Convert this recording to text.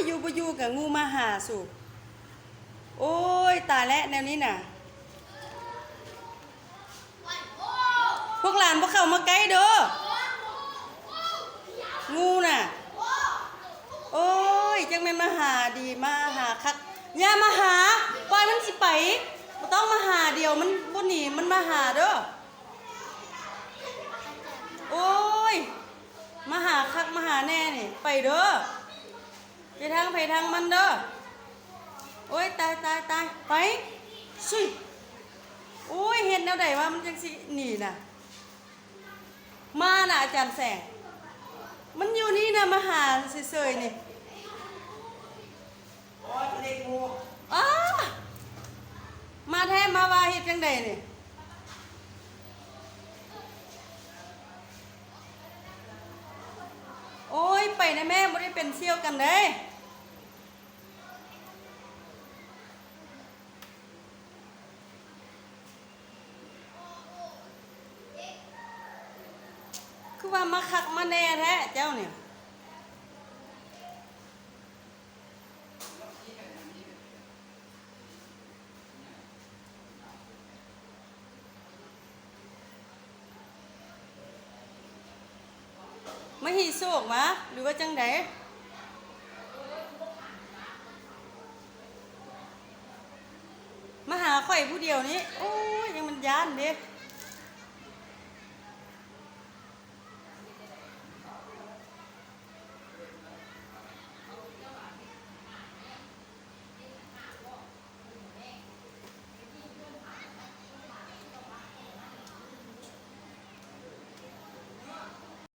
ຢູ່ບໍ່ຢູ່ກະງູມາຫາສູ. ໂອ້ຍ ຕາຍແລ້ວແນວນີ້ນະ. ພວກຫຼານບໍ່ເຂົ້າມາໃກ້ເດີ້ ງູນະ. ໂອ້ຍ ຈັກແມ່ນມາຫາດີມາຫາຄັກ. ຢ່າມາຫາ ປ່ອຍມັນຊິໄປ. ບໍ່ຕ້ອງມາຫາ ດຽວມັນບໍ່ໜີ ມັນມາຫາເດີ້. ໂອ້ຍ ມາຫາຄັກມາຫາແນ່ນີ້. ໄປເດີ້. ໄປທາງໃຜທາງມັນເດີ້. ໂອ້ຍ ຕາຍ ຕາຍ ຕາຍ. ໄປ ຊຸຍ. ໂອ້ຍ ເຮັດແນວໃດວະ ມັນຈັ່ງຊິໜີນະ. ມານະອາຈານແສງ. ມັນຢູ່ນີ້ນະ ມາຫາເສີຍໆນີ້. ອ້າ ມາແທ້ ມາວ່າເຮັດຈັ່ງໃດນີ້. ໂອ້ຍ ໄປນະແມ່ ບໍ່ໄດ້ເປັນສ່ຽວກັນເດ້. ຄືວ່າມາຄັກມາແນ່ແທ້ເຈົ້ານີ້. ມາຮີໂຊກຫວາ ຫຼືວ່າຈັ່ງໃດ? ມາຫາຂ້ອຍຜູ້ດຽວນີ້. ໂອ້ຍ ຍັງມັນຢ້ານເດ້.